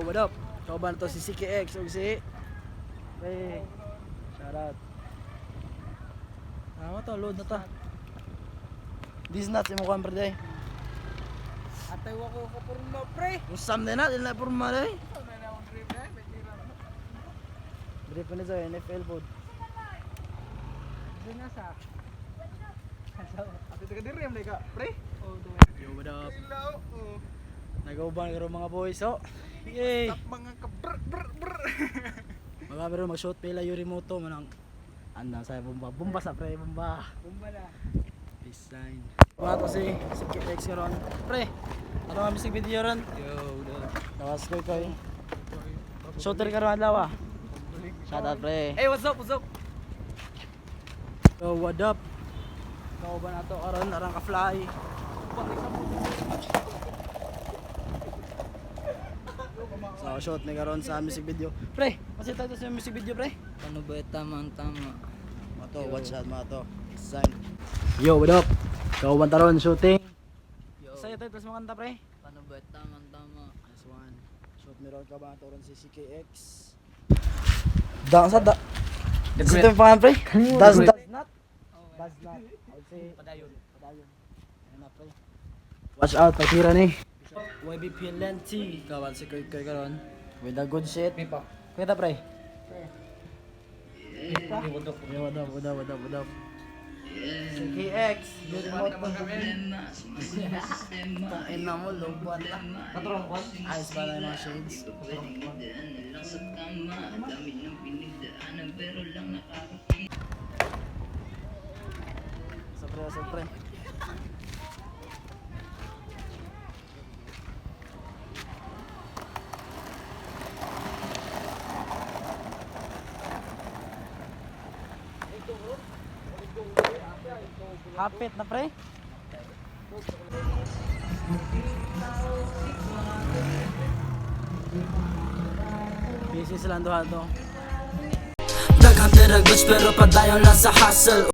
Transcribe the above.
What up? Kauban to si CKX ug si Pre. Shout out. Tama to, load na ta. This nuts imo kuan, pre, day. Atay wa ko kapurma, pre. Usam din na, dili na porma day. Diri pa ni sa NFL pod. Kasi nasa. Ate taga diri am ka, pre. Oh, Yo, what up? Hello. Oh. Nagauban karon, mga boys. Oh. Yay. Tap mga ka brr brr brr. Mga pero mag-shoot pila Yurimoto manang anda sa bomba. Bomba sa, pre, bomba. Bumba na. Peace sign. Mga to si CKX karon. Pre, ano ang music video ron? Yo, what up? Tawas ko koy. Shooter karon adlaw ah. Shout out, pre. Hey, what's up? What's up? Yo, what up? Kauban ato karon arang ka fly. So, shoot ni karon sa music video. Pre, kasi tayo sa music video, pre. Ano ba tama ang tama? Mga to, watch out, mga to. Peace sign. Yo, what up? Kauban taron shooting. Yo. Sa'yo tayo plus mga kanta, pre. Ano ba tama ang tama? Nice one. Shoot me ron ka ba ito ron si CKX? Da sa da. The Sa ito yung pangalan, pre? Does Great. does not. Does not. I would say Padayon. Padayon. Ayun na, pre. Watch out, pagtira ni. YBP Lenti. Kawan si Koy Koy karon. With a good shit. Pipa. Kita, pre. What up? Yo, what up, what up, what up, what up. CKX, your remote mo. Tang ina mo, lobot na. Katrong kon. Ayos ba na yung mga shades? Sobre, sobre. Hapit na, pre. Busy sila ang duha to. Daghang pera, bitch, pero padayon lang sa hustle.